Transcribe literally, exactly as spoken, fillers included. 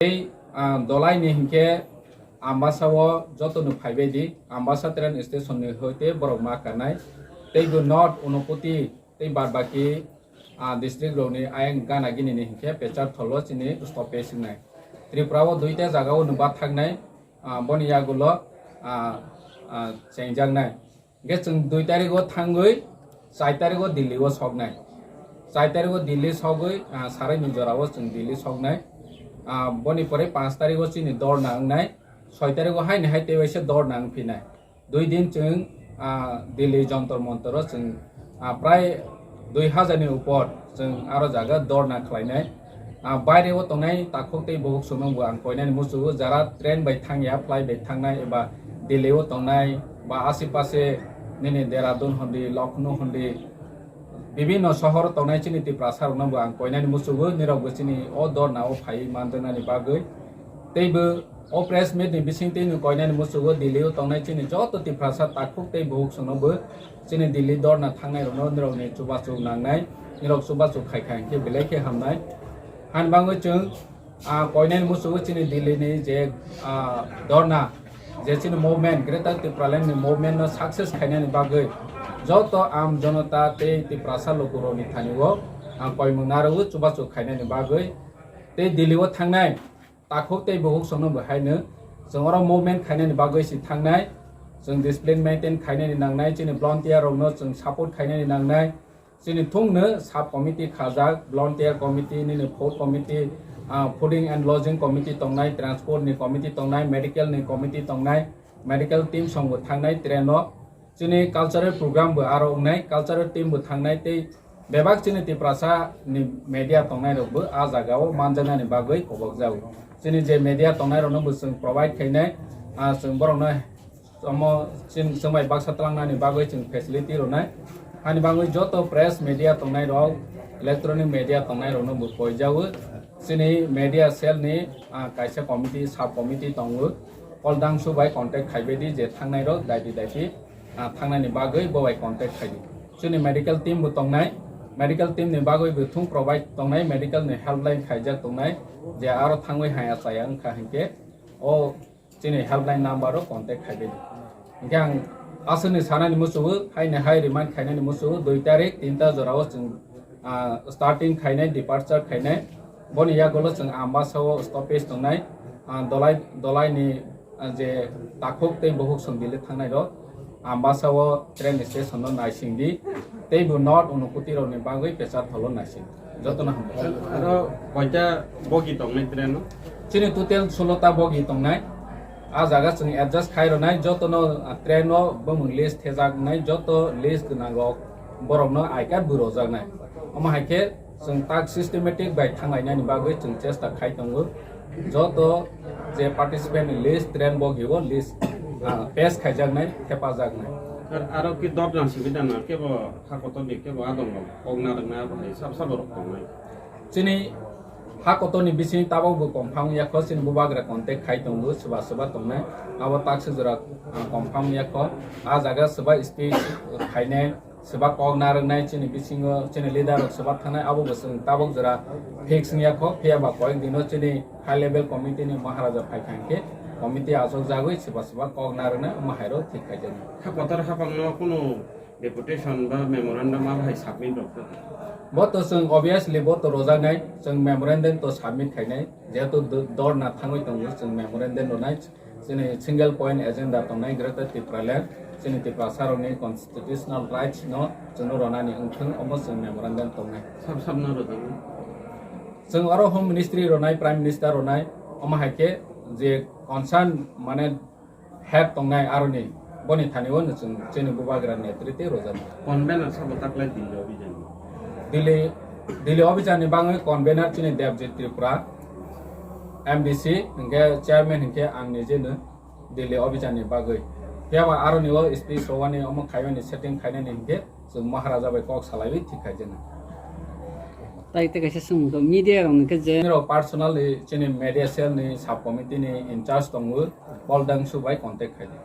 Tei, ah, Dolai ni hinkhe Ambasa o joto no phaibai di, Ambasa train station ni hoite borok ma kanai. Tei bo North Unakoti tei badbaki, ah, district rok ni ayang gana gini ni hinkhe Pecharthal o chini stoppage wngnai. Tripura o duita jaga o no bathaknai, ah, boni yagulo, ah, ah, chengjaknai. Hingke chwng dui tarikgo thangwi char tarikgo Delhi o soknai. Char tarikgo Delhi sogwi, ah, sarai ni jora o chwng Delhi soknai. Ah, boni pore panch tarikgo chini dorna wngnai. Soi tarikgo haini hai tei waisa dorna wngphinai. Dui din chwng, ah, Delhi Jantar Mantar o chwng, ah, prai dui hajar ni upor chwng aro jaga dorna khlainai. Ah, baire o tongnai takhuk tei bukhuk songno bo ang koinani muchungo, jara train bai thangya, flight bai thangnai eba Delhi o tongnai ba asipase nini Dehradun hondi, Lucknow hondi, bibinno sohor o tongnai chini Tiprasa rokno bo ang koinani muchungo, nirok bo chini o dorna o phaiwi manjaknani bagwi. Tei bo o press meet ni bisingtwi no koinani muchungo Delhi o tongnai chini joto Tiprasa takhuk tei bukhuk songno bo chini Delhi dorna thangnai rokno nirokni chubachu nangnai, nirok chubachu khai khai hwnkhe belai khe hamnai. Hani bagwi chwng, ah, koinani muchungo chini Delhi ni je, ah, dorna, je chini movement, Greater Tipraland ni movement no success khainani bagwi joto am jonota tei Tiprasa lukurokni thani o ang koimung narwgo chubachu khainani bagwi tei Delhi o thangnai takhuk tei bukhuk songno bo haino chwng oro movement khainani bagwi si thangnai, chwng discipline maintain khainani nangnai, chini volunteer rokno chwng support khainani nangnai, chini thungno sub committee khajak, volunteer committee, nini food committee, ah, fooding and lodging committee tongnai, transport ni committee tongnai, medical ni committee tongnai, medical team song bo thangnai train o, chini cultural program bo aro wngnai, cultural team bo thangnai tei bebak chini Tiprasa ni media tongnai rok bo a jaga o manjaknani bagwi kobok jago. Chini je media tongnai rokno bo chwng provide khainai, ah, chwng borokno omo chwng, chwng bai baksa twlangnani bagwi chwng facility rwnai. Hani bagwi joto press media tongnai rok, electronic media tongnai rokno bo koi jago. Chini media cell ni, ah, kaisa committee, sub committee tongo. Kol dangsu bai contact khaibai di je thangnai rok daiti daiti, ah, thangnani bagwi bo bai contact khai di. Chini medical team bo tongnai, medical team ni bagwi bo thung provide tongnai, medical ni helpline khaijak tongnai, je aro thangwi haya chaya wngkha hinkhe o chini helpline number o contact khaibai di. Hinkhe ang aswkni sanani muchungo, haini hai remind khainani muchungo, dui tarik tinta jorao chwng, ah, starting khainai, departure khainai. Boni yagulo chwng Ambasa o stoppage tongnai, ah, Dolai, Dolai ni, ah, je takhuk tei bukhuk song Delhi thangnai rok Ambasa o train station no naising di, tei bo North Unakoti rok ni bagwi Pecharthal o naising. Jotono hambai. Aro koita bogi tongnai train o? Chini total sulo ta bogi tongnai. A jaga chwng adjust khai rwnai, jotono, ah, train o bumung list thejak wngnai, joto list gwnang rok borokno I card bo rojaknai. Omo hai khe chwng tak systematic bai thanglainani bagwi chwng chesta khai tongo. Joto je participant ni list, train bogi o list, ah, pass khaijaknai, thepajaknai. Ar, aro ki dot rang simi dana kebo ha kotor ni kebo adong rok kok narwknai abo hai sab sabo rok tongnai. Chini ha kotor ni bising tabok bo confirm yakho, chini bubagra contact khai tongo, swba swba tongnai. Abo tak se jora, ah, confirm yakho. A jaga swba speech khainai, swba kok narwknai chini bisingo, chini leader rok swba thangnai, abo bo chwng tabok jora fix wngya kho, phiya ba koyek dino chini high level committee ni Maharaja phai kha hinkhe committee achuk jagwi swba swba kok narwknai, omo hai rok thik khai jani. Ha kotor hapang no kunu deputation ba memorandum abo hai submit rok kha? Bo to chwng obviously bo to rojaknai, chwng memorandum to submit khainai, jehetu do-, dorna thangwi tongo, chwng memorandum rwnai. Chini single point agenda tongnai Greater Tipraland, chini Tiprasa rokni constitutional rights no chwngno ronani wngthwng, omo chwng memorandum tongnai. Sab sab no rwjago. Chwng oro Home Ministry ronai, Prime Minister ronai, omo hai khe je concern mane head tongnai aroni, boni thani o chwng chini bubagra netrite rwjaknai. Convener sabo taklai Delhi obijan? Delhi, Delhi obijan ni bagwi convener chini Debjit Tripura, M D C, hinkhe chairman hinkhe ang nijeno Delhi obijan ni bagwi. Phiya ba aroni o speech rwani omo khaimani setting khainani hinkhe chwng Maharaja bai kok salaiwi thik khaijana. Tai tei kaisa swngmung khe media rok ni khe je. Nirok personally chini media cell ni sub committee ni in charge tongo, Paul Dangsu bai contact khaidi.